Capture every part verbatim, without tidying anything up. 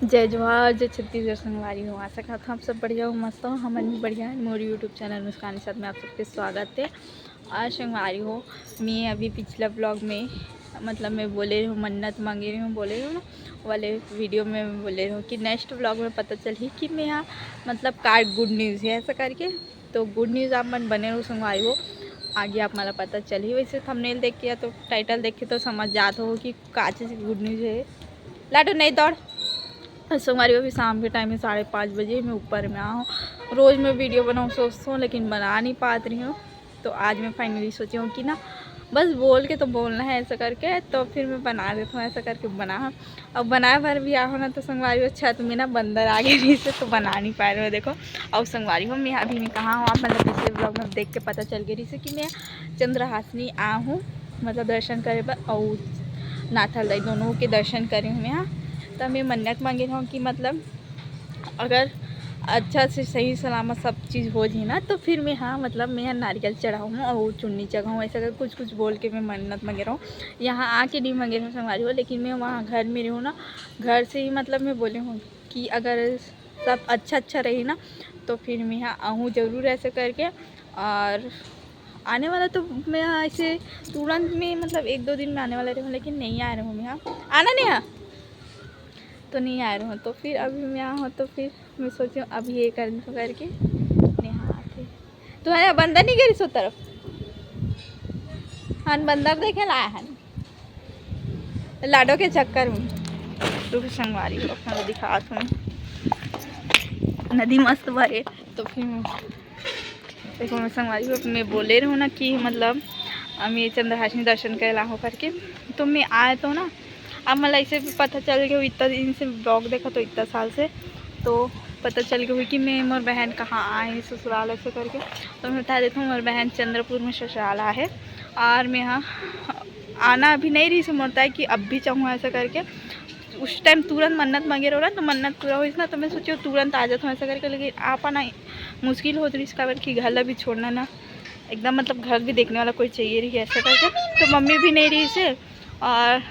जय जोहार, जय छत्तीसगढ़ संगवारी हो। आशा करत हव आप सब बढ़िया हो, मस्त हो। हमन भी बढ़िया हन। मोर YouTube चैनल मुस्कान के साथ में आप सबके स्वागत हे। आज संगवारी हो, मैं अभी पिछला ब्लॉग में, मतलब, मैं बोले रहूँ, मन्नत मांगे रहूँ, बोले रहूँ ना, वाले वीडियो में बोले रहूँ कि नेक्स्ट ब्लॉग में पता चलही कि मैं यहाँ, मतलब, का गुड न्यूज़ है ऐसा करके। तो गुड न्यूज़ आप मन बने रहू संगवारी हो, आगे आप मन ला पता चलही। वैसे थंबनेल देख के या तो टाइटल देख के तो समझ जात हो कि का चीज़ गुड न्यूज़ है। लाडो नहीं दौड़। और संगवारी हो, अभी शाम के टाइम में साढ़े पाँच बजे मैं ऊपर में आ हूँ। रोज़ मैं वीडियो बनाऊँ सोचती हूँ, लेकिन बना नहीं पात रही हूँ। तो आज मैं फाइनली सोची हूँ कि ना, बस बोल के तो बोलना है ऐसा करके, तो फिर मैं बना देती हूँ ऐसा करके बना। अब बनाए भर भी आ हो ना, तो संगवारी हो, छत में ना बंदर आ गए रहिसे, तो बना नहीं पाए रहे हो, देखो। और संगवारी हो, मैं अभी मैं कहाँ हूँ, आप मतलब पिछले ब्लॉग में देख के पता चल गए रहिसे कि मैं चंद्रहासिनी आ हूँ, मतलब दर्शन करे बर, और नाथल दाई दोनों के दर्शन करे हूँ मैं। हाँ, तो मैं मन्नत मांगे रहूँ कि मतलब अगर अच्छा से सही सलामत सब चीज़ हो जाए ना, तो फिर मैं, हाँ, मतलब मैं नारियल चढ़ाऊँ और चुन्नी चढ़ाऊँ, ऐसा कर कुछ कुछ बोल के मैं मन्नत मांगे रहूँ। यहाँ आके नहीं मांगे रहूँ संगवारी हो, लेकिन मैं वहाँ घर में रहूँ ना, घर से ही मतलब मैं बोले हूँ कि अगर सब अच्छा अच्छा रही ना, तो फिर मैं यहाँ आऊँ ज़रूर ऐसे करके। और आने वाला तो मैं यहाँ ऐसे तुरंत में, मतलब एक दो दिन में आने वाला रहूँ, लेकिन नहीं आ रहा हूँ मैं यहाँ। आना नहीं यहाँ तो नहीं आ रहा हूँ, तो फिर अभी मैं यहाँ हूँ, तो फिर मैं सोची हूँ अभी ये कर दूँ करके नहीं, हाँ आके। तुम्हारे बंदर नहीं गई सो तरफ, हाँ बंदर देखे लाया है लाडो के चक्कर में। रुक संगवारी हो, अपना दिखा तुम्हें, नदी मस्त भरे। तो फिर मैं, देखो मैं संगवारी हो, मैं बोले रहूँ ना कि मतलब हम ये चंद्रहासिनी दर्शन करे ला हो करके, तो मैं आए तो ना, अब मतलब ऐसे भी पता चल गया, इतना दिन से ब्लॉग देखा तो इतना साल से, तो पता चल गया हुई कि मैं, मोर बहन कहाँ आए ससुराल ऐसे करके। तो मैं बता देती हूँ, मोर बहन चंद्रपुर में ससुराल आहे, और मैं यहाँ आना अभी नहीं रही से मोर ताई कि अब भी चाहूँ ऐसा करके। उस टाइम तुरंत मन्नत मांगे रहो ना, तो मन्नत पूरा होइस ना, तो मैं सोची तुरंत आ जाता हूँ ऐसा करके, लेकिन आ पाना मुश्किल होत रहिस, काबर कि घर ला भी छोड़ना ना, एकदम मतलब घर भी देखने वाला कोई चाहिए रही ऐसा करके। तो मम्मी भी नहीं रहिसे और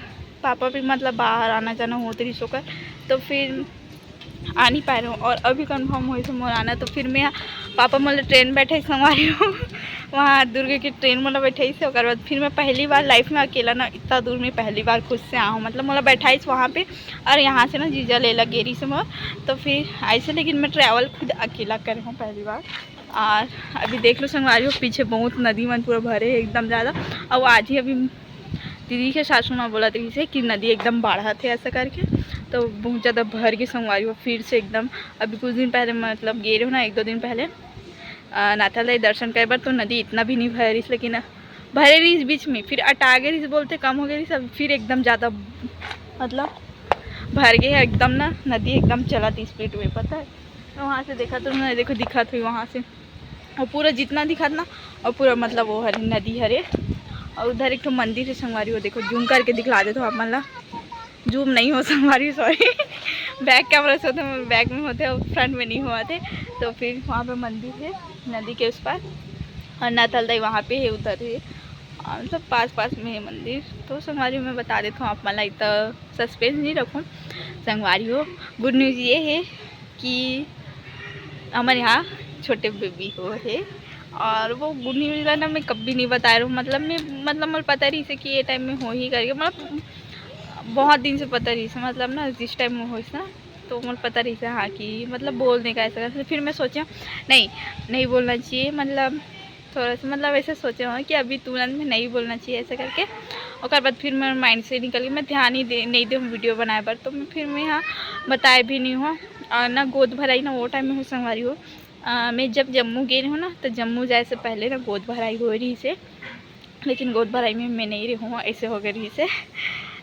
पापा भी मतलब बाहर आना जाना होत रहिस ओकर, तो फिर आ नहीं पाए रहूँ। और अभी कन्फर्म होइस मोर आना, तो फिर मैं, पापा मोला ट्रेन बैठाइस संगवारी हो वहाँ दुर्ग के ट्रेन मोला बैठाइस। ओकर बाद फिर मैं पहली बार लाइफ में अकेला ना इतना दूर में पहली बार खुद से आ हूँ, मतलब मोला बैठाइस वहाँ पे और यहाँ से ना जीजा ले ला गे रहिसे मोर, तो फिर ऐसे। लेकिन मैं ट्रैवल खुद अकेला करे हूँ पहली बार। और अभी देख लो संगवारी हो, पीछे बहुत नदी मन पूरा भरे है एकदम ज़्यादा। और आज ही अभी दीदी के सासू माँ बोलत रहिसे कि नदी एकदम बाढ़त है ऐसा करके, तो बहुत ज़्यादा भर के संगवारी हो फिर से एकदम। अभी कुछ दिन पहले मतलब गे रहे हो ना, एक दो दिन पहले अ, नाथल दाई दर्शन करे बर, तो नदी इतना भी नहीं भरे रहिस, लेकिन भरे रहिस बीच में, फिर अटा गे रहिस, बोलते कम हो गए रहिस, अब फिर एकदम ज़्यादा मतलब भर गए है एकदम ना, नदी एकदम चलत स्पीड में, पता है। तो वहाँ से देखा तो मैं, देखो दिखत हुई वहाँ से, और पूरा जितना दिखत ना, और पूरा मतलब वो हरे नदी हरे। और उधर एक ठो मंदिर है संगवारी, वो देखो जूम करके दिखला देते हो आप मन ला, जूम नहीं हो संगवारी, सॉरी बैक कैमरा से होते, बैक में होते और फ्रंट में नहीं हुआ थे। तो फिर वहाँ पे मंदिर है नदी के उस पार, और नाथल दाई वहाँ पे है, उधर है, और मतलब पास पास में है मंदिर। तो संगवारी मैं बता देता हूँ आप मन ला, इतना सस्पेंस नहीं रखूँ संगवारी हो। गुड न्यूज़ ये है कि हमर यहाँ छोटे बेबी हो है, और वो गुड न्यूज़ ला ना मैं कभी नहीं बताए रहूँ, मतलब मैं, मतलब मोला पता रहिसे कि ये टाइम में हो ही करके, मतलब बहुत दिन से पता रहिसे, मतलब ना जिस टाइम में होइस ना, तो मोला पता रहिसे हाँ कि मतलब बोल नहीं का ऐसा करके। फिर मैं सोची नहीं, नहीं बोलना चाहिए, मतलब थोड़ा सा मतलब ऐसे सोचे हूँ कि अभी तुरंत में नहीं बोलना चाहिए ऐसे करके। ओकर बाद फिर मेरे माइंड से निकल गई, मैं ध्यान ही दे नहीं दे हूँ वीडियो बनाए बर, तो मैं फिर मैं यहाँ बताए भी नहीं हूँ। और ना गोद भराई ना वो टाइम में हो संगवारी हो, अ, मैं जब जम्मू गे रही हूँ ना, तो जम्मू जाए से पहले ना गोद भराई हो रहिसे, लेकिन गोद भराई में मैं नहीं रही हूँ, ऐसे हो गए रहिसे।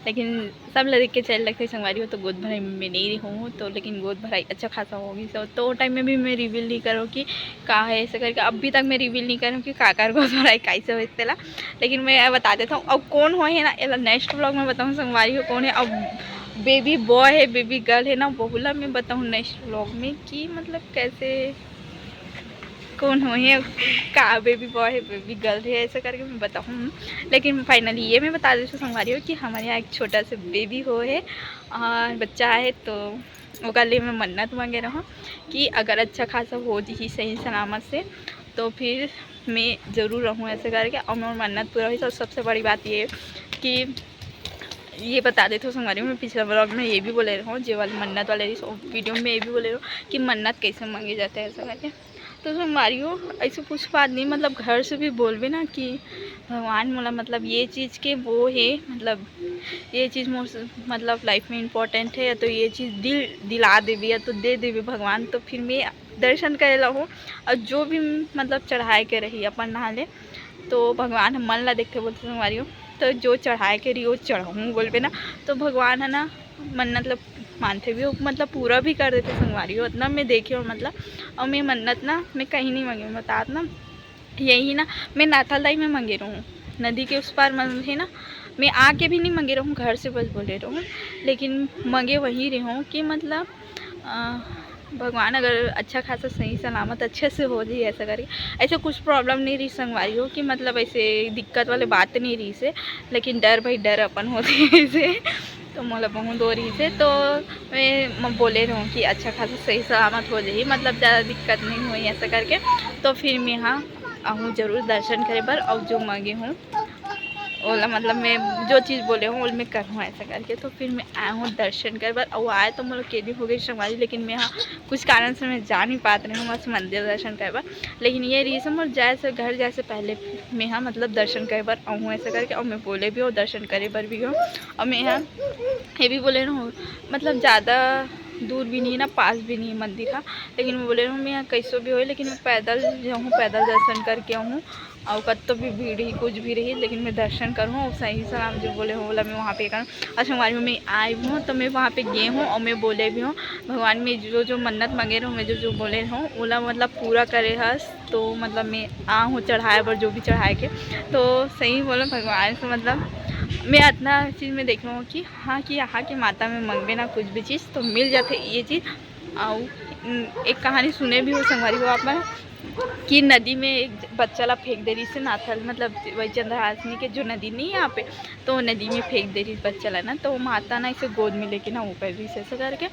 लेकिन सब ला देख के चल लगते संगवारी हो, तो गोद भराई में नहीं रही हूँ तो, लेकिन गोद भराई अच्छा खासा हो गई। तो, तो टाइम में भी मैं रिवील नहीं करूँ कि का है ऐसे करके, अभी तक मैं रिवील नहीं करूँ कि का कर गोद भराई कैसे होते ला। लेकिन मैं बता देता हूँ, अब कौन हो है ना, एला नेक्स्ट ब्लॉग में बताऊँ संगवारी हो कौन है। अब बेबी बॉय है, बेबी गर्ल है ना, वहू ला मैं बताऊँ नेक्स्ट ब्लॉग में कि मतलब कैसे कौन हो है, का बेबी बॉय है, बेबी गर्ल है, ऐसा करके मैं बताऊँ। लेकिन फाइनली ये मैं बता देती हूँ संगवारी हो कि हमारे यहाँ एक छोटा सा बेबी हो है, और बच्चा आए तो ओकर लिए मैं मन्नत मांगे रहूँ कि अगर अच्छा खासा हो जाही सही सलामत से, तो फिर मैं जरूर रहूँ ऐसे करके, और मोर मन्नत पूरा होही। तो सबसे बड़ी बात ये कि ये बता देते हो संगवारी, मैं पिछला ब्लॉग में ये भी बोले रहूँ, जे वाले मन्नत वाले वीडियो में ये भी बोले रहूँ कि मन्नत कैसे मांगे जाते हैं ऐसा करके। तो संगवारी हो, ऐसे कुछ बात नहीं, मतलब घर से भी बोलबे ना कि भगवान मोला, मतलब ये चीज़ के वो है, मतलब ये चीज़ मोर से, मतलब लाइफ में इम्पोर्टेंट है, या तो ये चीज़ दिल दिला देबे या तो दे देबे भगवान, तो फिर मैं दर्शन करे ला हूँ। और जो भी मतलब चढ़ाए के रही अपन नहा ले, तो भगवान ह मन ला देखते बोलते संगवारी हो। तो जो चढ़ाए के रही वो चढ़ाऊँ बोलबे ना, तो भगवान है ना मन्नत ल मानथे भी, वो मतलब पूरा भी कर देथे संगवारी हो। उतना मैं देखे हूँ मतलब, और मैं मन्नत ना मैं कहीं नहीं मांगे हूँ, बतात ना यही ना, मैं नाथल दाई में मांगे रहूँ, नदी के उस पार मन है ना, मैं आके भी नहीं मांगे रहूँ, घर से बस बोले रहूँ। लेकिन मांगे वहीं रहूँ कि मतलब अ, भगवान अगर अच्छा खासा सही सलामत अच्छे से हो जाए ऐसा करके। ऐसे कुछ प्रॉब्लम नहीं रही संगवारी हो कि मतलब ऐसे दिक्कत वाले बात नहीं रही से, लेकिन डर भाई डर अपन होते हैं ऐसे, तो मोला बहुत हो रही से। तो मैं म- बोले रहूँ कि अच्छा खासा सही सलामत हो जाही, मतलब ज़्यादा दिक्कत नहीं हुई ऐसा करके। तो फिर मैं हाँ आहूँ जरूर दर्शन करे बर, और जो मांगे हूँ ओला, मतलब मैं जो चीज़ बोले हूँ ओला मैं करहूँ ऐसा करके। तो फिर मैं आए हूँ दर्शन करे बर, और आए तो मोला के दिन हो गई संगवारी, लेकिन मैं हाँ कुछ कारण से मैं जा नहीं पात रही हूँ बस मंदिर दर्शन करे बर। लेकिन ये रही से मोर जाए से, घर जाए से पहले मैं हाँ मतलब दर्शन करे बर आहूँ ऐसा करके, और मैं बोले भी हूँ दर्शन करे बर भी हूँ। और मैं हाँ ये भी बोले रहूँ, मतलब ज़्यादा दूर भी नहीं ना, पास भी नहीं मंदिर हा, लेकिन मैं बोले रहूँ मैं यहाँ कैसो भी होए, लेकिन मैं पैदल जाऊँ, पैदल दर्शन करके आहूँ। और कत्तो भी भीड़ ही कुछ भी रही, लेकिन मैं दर्शन करूँ और सही सलाम जो बोले हो बोला मैं वहाँ पे करूँ। अच्छा हमारी मम्मी आई हूँ तो मैं वहाँ पे गए हूँ और मैं बोले भी हूँ भगवान में जो जो मन्नत मांगे रहूँ, मैं जो जो बोले रहूँ ओला मतलब पूरा करे हस। तो मतलब मैं आ हूँ चढ़ाए बर जो भी चढ़ाए के, तो सही बोलो भगवान से मतलब मैं इतना चीज़ में देख रहा हूँ कि हाँ कि यहाँ के माता में मंगबे ना कुछ भी चीज़ तो मिल जाते ये चीज़। और एक कहानी सुने भी हो संगवारी हो आप मन कि नदी में एक बच्चा ला फेंक दे रही से नाथल, मतलब वही चंद्रहासिनी के जो नदी नहीं है यहाँ पे, तो नदी में फेंक दे रही बच्चा ला ना, तो माता ना इसे गोद में लेके ना वो कर रही से ऐसा करके।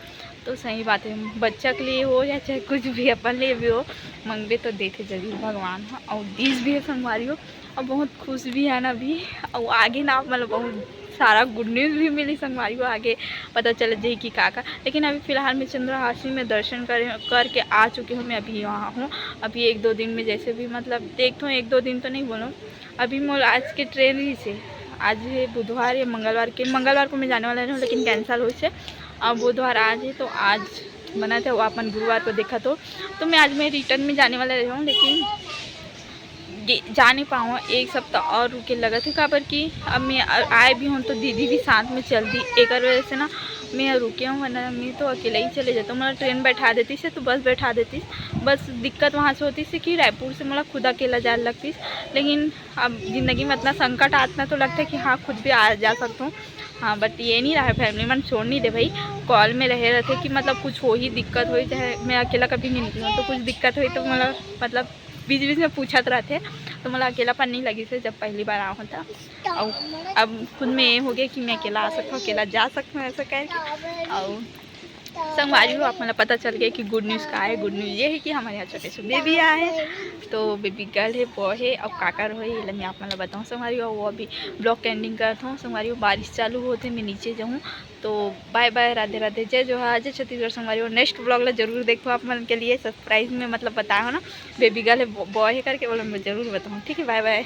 तो सही बात है, बच्चा के लिए हो या चाहे कुछ भी अपन लिए भी हो, मंगबे तो देथे जरूर भगवान ह। और दीस भी है संगवारी हो, और बहुत खुश भी है ना अभी। और आगे ना मतलब बहुत सारा गुड न्यूज़ भी मिली संगवारी हो, आगे पता चल जाए कि का का। लेकिन अभी फिलहाल मैं चंद्रहासिनी में दर्शन कर करके आ चुकी हूँ, मैं अभी यहाँ हूँ। अभी एक दो दिन में जैसे भी मतलब देखता हूँ, एक दो दिन तो नहीं बोलूँ, अभी मोर आज के ट्रेन रही से, आज है बुधवार या मंगलवार के, मंगलवार को मैं जाने वाला रहूँ लेकिन कैंसिल हुई से। अब बुधवार आज है तो आज बना था वो अपन गुरुवार को देखा तो, तो मैं आज मैं रिटर्न में जाने वाला रहूँ लेकिन गे- जा नहीं पाऊँ, एक सप्ताह और रुके लगा थे काबर कि अब मैं आ- आए भी हूँ तो दीदी भी साथ में चल दी, एक वजह से ना मैं यहाँ रुके हूँ, वरना मैं तो अकेले ही चले जाता हूँ। मतलब ट्रेन बैठा देती से तो बस बैठा देती, बस दिक्कत वहाँ से होती से कि रायपुर से मोला खुद अकेला जाए लगती। लेकिन अब जिंदगी में इतना संकट आता तो लगता है कि हाँ खुद भी आ जा सकता हूँ। हाँ बट ये नहीं रहा, फैमिली मन छोड़ नहीं दे भाई, कॉल में रहे रहते कि मतलब कुछ हो ही दिक्कत हो ही चाहे मैं अकेला कभी नहीं निकलूँ तो कुछ दिक्कत हुई तो मतलब मतलब बीच बीच में पूछत रहते तो मोला अकेलापन नहीं लगी से जब पहली बार आऊँ था। और अब खुद में ये हो गया कि मैं अकेला आ सकता हूँ, अकेला जा सकता हूँ ऐसा कह के। और संगवारी हो आप मतलब पता चल गया कि गुड न्यूज़ का है। गुड न्यूज़ ये है कि हमारे यहाँ छोटे से बेबी आए हैं, तो बेबी गर्ल है, बॉय है और काकर हो ये मैं आप मतलब बताऊँ संगवारी हो। वो अभी ब्लॉग एंडिंग करता हूँ संगवारी हो, बारिश चालू होते मैं नीचे जाऊँ। तो बाय बाय, राधे राधे, जय जोहार, जय छत्तीसगढ़ संगवारी हो। नेक्स्ट ब्लॉग ला जरूर देखो, आप मन के लिए सरप्राइज में मतलब बताया हो ना बेबी गर्ल है बॉय है करके, वो मैं जरूर बताऊँ। ठीक है, बाय बाय।